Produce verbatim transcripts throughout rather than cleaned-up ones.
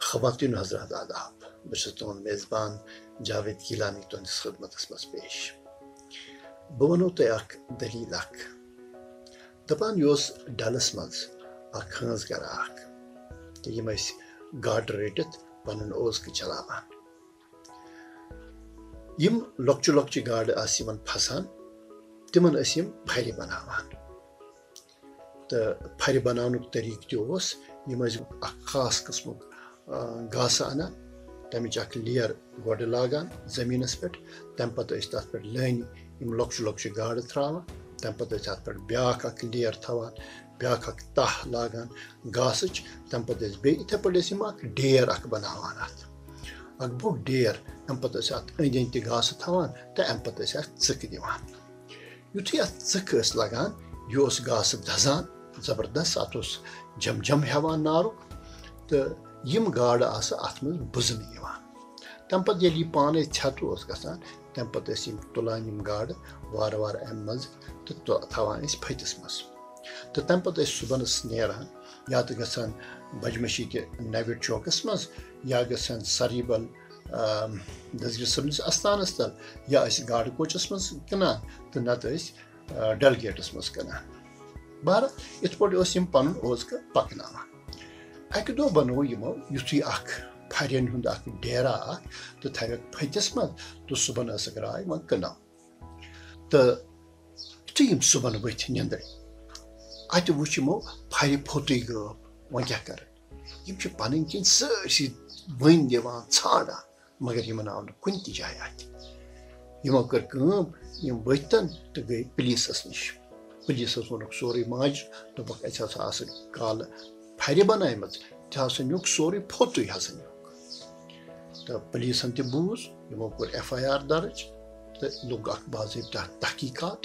خواتین حضرات آداب، بہٕ چھُس تُہُنٛد میزبان جاوید گیلانی تُہنٛدِس خدمتس منٛز پیش۔ بہٕ وَنو تۄہہِ اکھ دٔلیٖل اکھ۔ دَپان یہِ اوس ڈلس منٛز اکھ ہٲنز گرا اکھ، تہٕ یِم ٲسۍ گاڈٕ رٔٹِتھ پنُن اوزکہٕ چلاوان۔ یِم لۄکچہِ لۄکچہِ گاڈٕ آسہٕ یِمن پھسان، تِمن ٲسۍ یِم پھرِ بناوان۔ تہٕ پھرِ بناونُک طریٖقہٕ تہِ اوس، یِم ٲسۍ اکھ خاص قٕسمُک، آ، گاسہٕ انان، تَمِچ اکھ layer گۄڈٕ لاگان زٔمیٖنَس پٮ۪ٹھ، تَمہِ پَتہٕ ٲسۍ تَتھ پٮ۪ٹھ لٲنہِ یِم لۄکچہِ لۄکچہِ گاڈٕ ترٛاوان، تَمہِ پَتہٕ ٲسۍ اَتھ پٮ۪ٹھ بیٛاکھ اکھ layer تھاوان، بیٛاکھ اکھ تَہہ لاگان گاسٕچ، تَمہِ پَتہٕ ٲسۍ بیٚیہِ یِتھَے پٲٹھۍ ٲسۍ یِم اکھ ڈیر اکھ بناوان اَتھ، اکھ بوٚڑ ڈیر، اَمہِ پَتہٕ ٲسۍ اَتھ أنٛدۍ أنٛدۍ تہِ گاسہٕ تھاوان تہٕ اَمہِ پَتہٕ ٲسۍ اَتھ ژٕکہٕ دِوان۔ یُتھُے اَتھ ژٕکہٕ ٲس لَگان، یہِ اوس گاسہٕ دَزان زبردست، اَتھ اوس جم جم ہٮ۪وان نارُک، تہٕ یِم گاڈٕ آسہٕ اَتھ منٛز بُزنہٕ یِوان۔ تَمہِ پَتہٕ ییٚلہِ یہِ پانَے ژھٮ۪تہٕ اوس گژھان، تَمہِ پَتہٕ ٲسۍ یِم تُلان یِم گاڈٕ وارٕ وارٕ اَمہِ منٛز تہٕ تُ-، تھاوان ٲسۍ پھٔتِس منٛز۔ تہٕ تَمہِ پَتہٕ ٲسۍ صُبحَنَس نیران یا تہٕ گژھان بَجہِ مٔشیٖدِ نَوِڈ چوکَس منٛز یا گژھان سریٖبَل، آم، دستگیر صٲبنِس اَستانَس تَل، یا ٲسۍ گاڈٕ کوچَس منٛز کٕنان تہٕ نَتہٕ ٲسۍ، آ، ڈل گیٹَس منٛز کٕنان۔ بہرحال، یِتھ پٲٹھۍ اوس یِم پَنُن اوزکہٕ پَکناوان۔ اَکہِ دۄہ بَنوو یِمو یُتھُے اَکھ پھَرٮ۪ن ہُنٛد اَکھ ڈیرا اَکھ تہٕ تھٲوِکھ پھٔتِس منٛز تہٕ صُبحَن ٲسٕکھ راے وۄنۍ کٕنو۔ تہٕ یُتھُے یِم صُبحَن ؤتھۍ نِندرِ، اَتہِ وُچھ یِمو پھَرِ پھوٚتُے غٲب، وۄنۍ کیٛاہ کَرٕ؟ یِم چھِ پَنٕنۍ کِنۍ سٲرسٕے وٕنۍ دِوان، ژھانٛڈان، مگر یِمَن آو نہٕ کُنہِ تہِ جایہِ اَتھِ۔ یِمو کٔر کٲم، یِم ؤتھۍ تَن تہٕ گٔے پُلیٖسَس نِش۔ پُلیٖسَس ووٚنُکھ سورُے ماجرٕ، دوٚپُکھ، "اَسہِ ہسا آسہٕ کالہٕ پھَرِ بَناومَژٕ، تہِ ہسا نیوٗکھ سورُے، پھوٚتُے ہسا نیوٗکھ۔" تہٕ پُلیٖسَن تہِ بوٗز، یِمو کوٚر ایف آی آر درٕج تہٕ لوٚگ اَکھ باضٲبطہ تحقیٖقات۔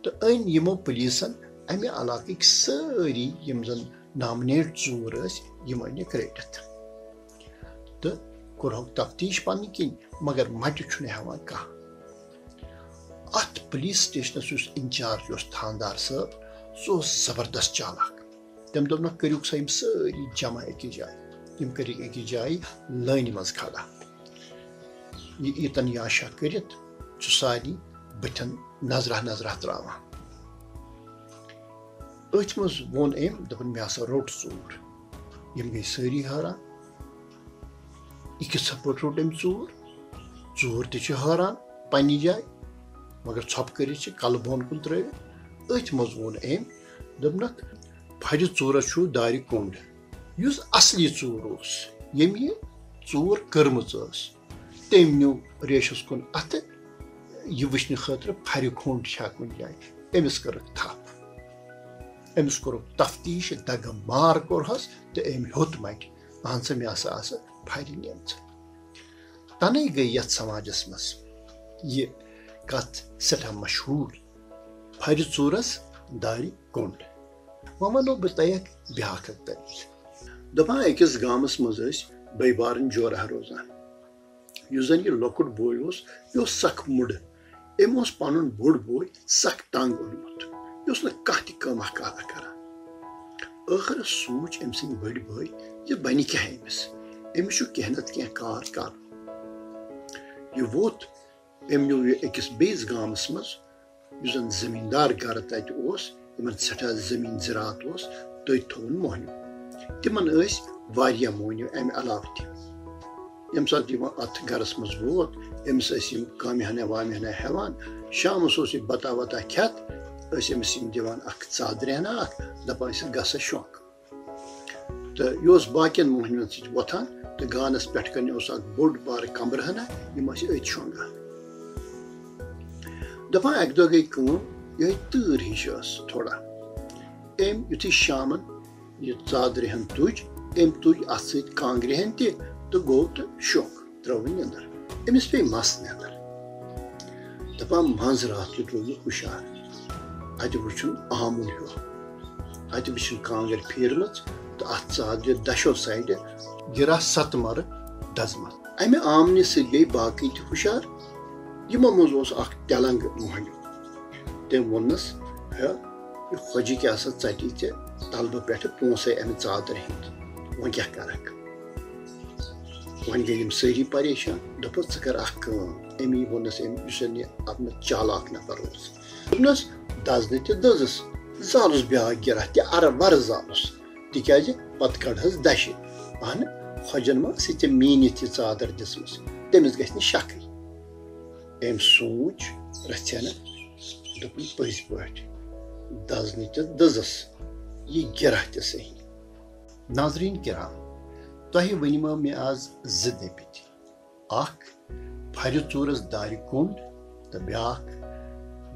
تہٕ أنۍ یِمو پُلیٖسَن اَمہِ علاقٕکۍ سٲری یِم زَن نامنیٹ ژوٗر ٲسۍ، یِم أنِکھ رٔٹِتھ۔ تہٕ کوٚرہوکھ تفتیٖش پننہِ کِنۍ، مگر مَٹہِ چھُنہٕ ہٮ۪وان کانٛہہ۔ اَتھ پُلیٖس سٹیشنَس یُس انچارج اوس، تھاندار صٲب، سُہ اوس زبردست چالاک۔ تٔمۍ دوٚپ، "نہ، کٔرِو سا یِم سٲری جمع أکِس جایہِ۔" یِم کٔرِکھ أکِس جایہِ لٲنہِ منٛز کھڑا۔ یہِ ییٖتن یاشا کٔرِتھ چھُ سارنٕے بٕتھٮ۪ن نظرہ نظرہ تراوان۔ أتھۍ منٛز ووٚن أمۍ، دوٚپُن، "مےٚ ہسا روٚٹ ژوٗر۔" یِم گٔے سٲری حٲران، "یہِ کِتھ پٲٹھۍ روٚٹ أمۍ ژوٗر؟" ژوٗر تہِ چھِ حٲران پننہِ جایہِ، مگر ژھۄپہٕ کٔرِتھ چھِ کلہٕ بۄن کُن ترٲوِتھ۔ أتھۍ منٛز ووٚن أمۍ، دوٚپنکھ، "پھرِ ژوٗرس چھُ دارِ کوٚنٛڈ۔ یُس اصلی ژوٗر اوس، ییٚمۍ یہِ ژوٗر کٔرمٕژ ٲس، تٔمۍ نیوٗ ریشس کُن اَتھٕ، یہِ وٕچھنہٕ خٲطرٕ پھرِ کھوٚنٛڈ چھا کُنہِ جایہِ۔ أمِس کٔرٕکھ تھپھ۔ أمِس کوٚرُکھ تفتیٖش، دگہٕ مار کوٚرہس تہٕ أمۍ ہیوٚت مَٹہِ، 'اہن سا، مےٚ ہسا آسہٕ پھرِ نِمژٕ.'" تَنَے گٔے یَتھ سماجَس منٛز یہِ کَتھ سٮ۪ٹھاہ مشہوٗر، "پھرِ ژوٗرَس دارِ کوٚنٛڈ۔" وۄنۍ وَنو بہٕ تۄہہِ اَکھ بیٛاکھ اَکھ دٔلیٖل۔ دَپان أکِس گامَس منٛز ٲسۍ بٲے بارٕنۍ جورہ روزان۔ یُس زَن یہِ لۄکُٹ بوے اوس، یہِ اوس سَکھ مُڈٕ۔ أمۍ اوس پَنُن بوٚڑ بوے سَکھ تنٛگ اوٚنمُت۔ یہِ اوس نہٕ کانٛہہ تہِ کٲمہ کارا کران۔ ٲخرس سوٗنٛچ أمۍ سٕنٛدۍ بٔڑۍ بٲے، یہِ بَنہِ کیٛاہ أمِس؟ أمِس چھُ کینٛہہ نَتہٕ کینٛہہ کار کَرُن۔ یہِ ووٚتھ، أمۍ نیوٗ یہِ أکِس بیٚیِس گامَس منٛز، یُس زَن زٔمیٖندار گَرٕ تَتہِ اوس، یِمَن سٮ۪ٹھاہ زٔمیٖن زِراعت اوس، تٔتھۍ تھوٚوُن موٚہنیوٗ۔ تِمَن ٲسۍ واریاہ موٚہنیوٗ اَمہِ علاوٕ تہِ۔ ییٚمہِ ساتہٕ یہِ وۄنۍ اَتھ گَرَس منٛز ووت، أمِس ٲسۍ یِم کامہِ ہنا وامہِ ہنا ہٮ۪وان۔ شامَس اوس یہِ بَتا وَتا کھٮ۪تھ، ٲسۍ أمِس یِم دِوان اَکھ ژادرِ ہنا اَکھ، دَپان ٲسِس، "گژھ سا شۄنٛگ۔" تہٕ یہِ اوس باقین موہنوٮ۪ن سۭتۍ وۄتھان تہٕ گانس پٮ۪ٹھ کنہِ اوس اکھ بوٚڑ بارٕ کمرٕ ہنا، یِم ٲسۍ أتھۍ شۄنٛگان۔ دپان اکہِ دۄہ گٔے کٲم، یِہوٚے تۭر ہِش ٲس تھوڑا۔ أمۍ یُتھُے شامن یہِ ژادرِ ہن تُج، أمۍ تُج اتھ سۭتۍ کانٛگرِ ہن تہِ تہٕ گوٚو تہٕ شۄنٛگ۔ ترٲوٕن نیٚنٛدٕر۔ أمِس پیٚیہِ مَس نیٚنٛدٕر۔ دَپان، منٛز راتھ کیُتھ روٗد نہٕ ہُشار۔ اَتہِ وُچھُن آمُل ہیوٗ۔ اَتہِ وُچھِن کانٛگٕر پھیٖرمٕژ تہٕ اَتھ ژادرِ دَچھو سایڈِ گِرا ستہٕ مَرٕ دَزمَژ۔ اَمہِ آمنہِ سۭتۍ گٔے باقٕے تہِ ہُشار۔ یِمو منٛز اوس اَکھ تٮ۪لنٛگ موہنیوٗ۔ تٔمۍ ووٚننَس، ہے، یہِ خۄجہِ کیٛاہ سا ژَٹہِ ژےٚ تَلبہٕ پٮ۪ٹھٕ پونٛسَے اَمہِ ژادرِ ہِنٛدۍ، وۄنۍ کیٛاہ کَرَکھ؟ وۄنۍ گٔے یِم سٲری پریشان، دوٚپُکھ، "ژٕ کَر اَکھ کٲم، أمی ووٚنُس أمۍ، یُس أمۍ یہِ اَتھ منٛز چالاک نفر اوس، دوٚپنَس، 'دَزنہٕ تہِ دٔزٕس، زالُس بیٛاکھ گِرا تہِ اَرٕ وَرٕ زالُس، تِکیٛازِ پَتہٕ کَڑہَس دَشہِ۔ اَہنہٕ، خۄجَن ما ٲسٕے ژےٚ میٖنِتھ یہِ ژادر دِژمٕژ، تٔمِس گژھِ نہٕ شَکٕے۔'" أمۍ سوٗنٛچ رَژھِ ہنا، دوٚپُن، "پٔزۍ پٲٹھۍ، دَزنہٕ تہِ دٔزٕس، یہِ گِرا تہِ صحیح۔" ناظریٖن کرام، تۄہہِ ؤنۍمو مےٚ آز زٕ دٔپِتھ۔ اکھ، پھرِ ژوٗرس دارِ کوٚنٛڈ، تہٕ بیٛاکھ،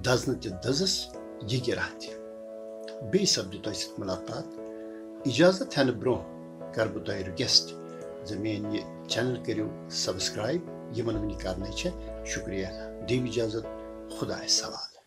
دَزنہٕ تہِ دٔزٕس، یہِ گِرا تہِ۔ بیٚیہِ سپدِ تۄہہِ سۭتۍ مُلاقات۔ اِجازت ہٮ۪نہٕ برٛونٛہہ کرٕ بہٕ تۄہہِ request زِ میٛٲنۍ یہِ channel کٔرِو subscribe، یِمن وٕنہِ کرنٕے چھےٚ۔ شُکریہ۔ دِیِو اِجازت، خۄدایَس حوالہٕ۔